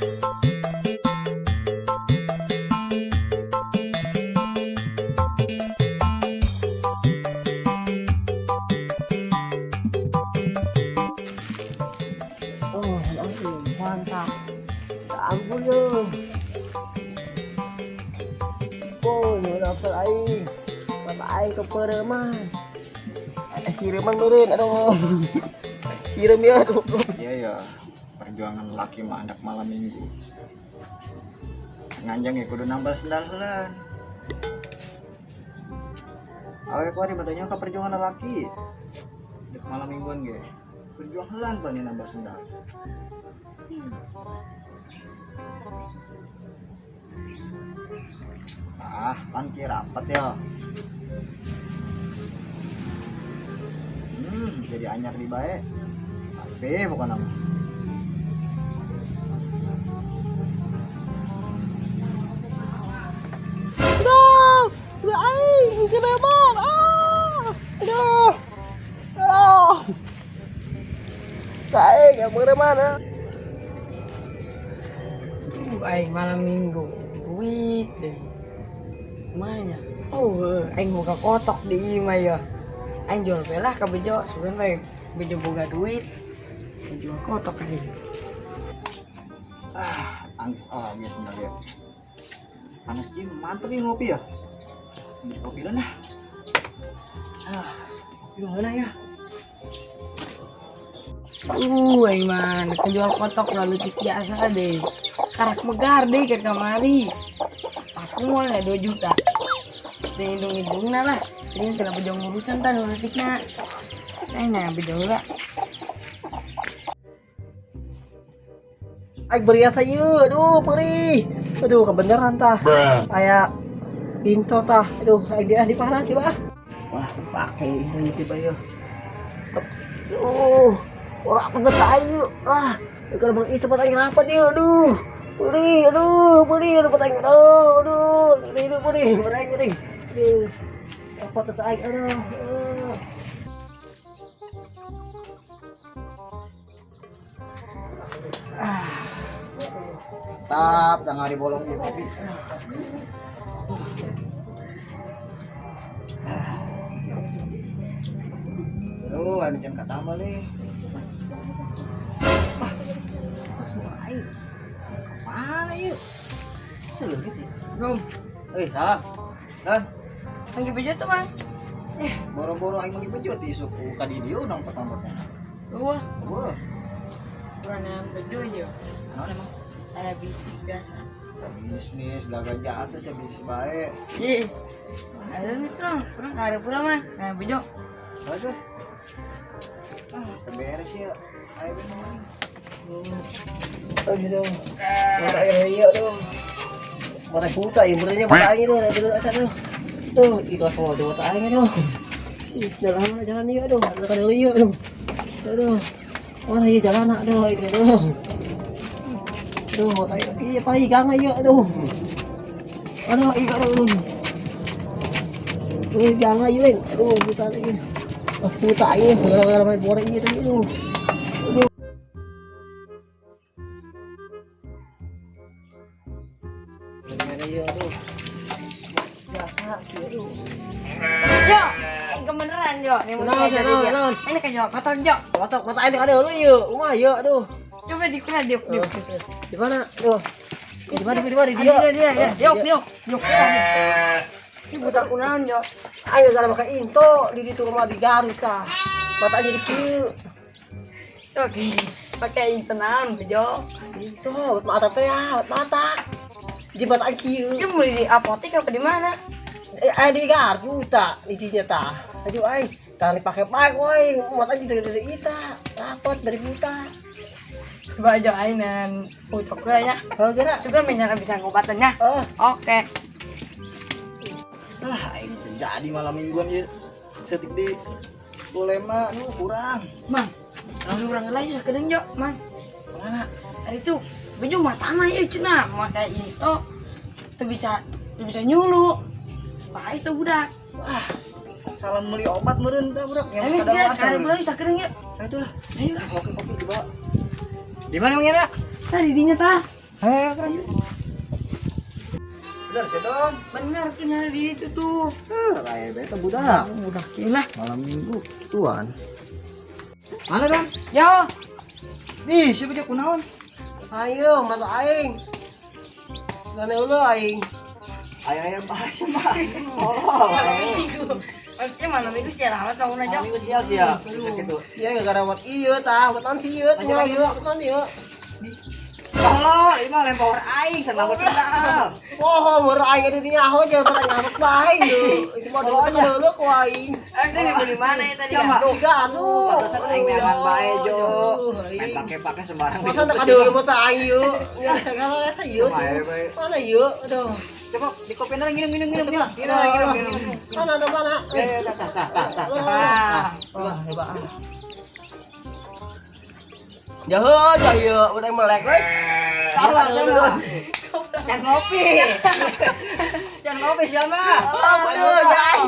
Oh, mantap. Ampun yo. Oh, dapat aing. Dapat aing ke pereman. Kiriman meureun aduh. Kirim ya aduh. Iya ya, perjuangan laki mah andak malam minggu. Nganjang ya kudu nambal sendal heula. Awe kuari badanya ka perjuangan laki. Dek malam mingguan ge. Berjuang heula bani nambal sendal. Ah, pangki rapat ya. Jadi anyar di bae. Tapi bukan nama. Aduh, aing kelemar. Ah, aduh. Aduh. Aing yang mana? Aing malam minggu duit deh. Mana? Oh, aing buka kotok di imah ya. Aing jual belah ke bejo, sebenarnya bejo boga duit. Aing jual kotok aing. Ah, angis ah ya sebenarnya. Panas jeung mantep ya ngopi ya. Beli kopi lah nah. Ah, kopi mana ya? Aing mah jual kotok lalu biasa deh. Karak megar deh ke kamari. Aku mau 2 juta. Hidung-hidungna lah. Ini kenapa jauh urusan tan urusikna. Nah, bejo lah. Aing berias aja, aduh perih. Aduh kebenaran tah. Aya into tah. Aduh aing dia di parah tiba. Wah, pakai into tiba ya. Aduh, ora banget aing. Ah, kalau bang itu aing rapat dia, aduh. Perih, aduh, perih, aduh, aing. Aduh, aduh, aduh, perih, perih, perih. Aduh. Apa tuh aing, aduh. Ah. Tap, tengah dibolong di kopi. Aduh, ada jam katambal nih. Wah, aing. Kemana yuk? Selungnya sih. Belum. Salam. Dan. Lagi bejo tuh, Mang. Boro-boro aing magi bejo ti suku ka di dieu dong totontotnya. Wah. Wah. Kurang bejo ya. Naon emang? Saya bisnis biasa. Bisnis gagal jasa sih bisnis baik. Ih. Ayo nih strong, kurang kare pula, Mang. Nah, bejo. Aja. Ah, beres ya. Ayo bener maning. Oh gitu. Mata air iya tuh. Mata buta ya benernya mata aing tuh, tuh tuh. Tuh, itu semua tuh mata aing tuh. Ih, jalan jalan iya tuh, ada kada iya tuh. Aduh. Mana iya jalan aduh itu tuh. Aduh, mata aing iya pai gang iya aduh. Aduh, iya aduh. Aduh, gang iya, aduh buta lagi. Pas buta aing gara-gara main bola iya tadi aduh. Aduh. Jo, ini kebeneran Jo. Naon, ini kayak Jo, kotor Jo. Kotor, mata aing ada lu yuk, rumah yuk, aduh. Coba dikulah diuk diuk. Di mana? Aduh. Di mana? Di mana? Di dia. Dia, dia, diuk diuk diuk. Ini buta kunaon Jo. Ayo gara makan into di ditu rumah di Garut tah. Mata aing jadi kieu. Oke, pakai into naon Jo? Into, mata teh ya, mata. Di mata aing kieu. Itu beli di apotek apa di mana? Di Garut tah, di dinya tah. Aduh aing, tah dipake bae woi, mata aing dari ita, rapot dari buta. Coba aja aing dan ucok ya. Oh, geura. Juga menyala bisa ngobatannya. Oh, oke. Ah, aing terjadi malam mingguan ieu. Setik di bolema nu kurang. Mang, lalu urang lain sakedeung Jo, Mang. Mana? Ari itu bejo matana ieu cenah, mata into teu bisa nyulu. Baik tuh budak. Wah, salah beli obat meureun tah budak. Yang sekadar beli sakedeung ieu. Nah, itulah. Ayo lah, kopi-kopi dibawa. Di mana Mang Yana? Tah di dinya tah. Hei, keren. Bener sih, Don. Bener tuh nyari di itu tuh. Eh, kayak beta budak. Budak lah. Malam minggu tuan. Mana, Don? Yo. Ih, siapa dia kunaon? Ayo, mata aing. Gana ulo aing. Ayah-ayah bahasa mah. Oh. Malam minggu. Maksudnya malam minggu sial amat bangun aja. Minggu sial sial. Bisa gitu. Iya gara wat ieu tah, wat naon sih ieu tinggal ieu, wat naon ieu. Tolol, ini mah lempar aing sama sendal. Oh, murah aing ada di nyaho aja, barang ngabek bae ieu. Itu mah dulu dulu ku aing. Harusnya dibeli mana ya tadi? Siapa? Gandum. Gaduh. Pantesan aing meangan bae, Jo. Main pake-pake sembarang. Masa nak ada lu mata aing ieu. Ya segala rasa ieu. Bae, bae. Mana ieu? Aduh. Coba di kopi nang minum minum minum minum. Minum minum minum. Mana tuh mana? Ya ya tah tah tah tah. Ah. Wah, hebat. Jauh, jauh ieu, udah melek we. Tolol sama. Jangan ngopi. Jangan ngopi siapa? Oh, aduh, jai.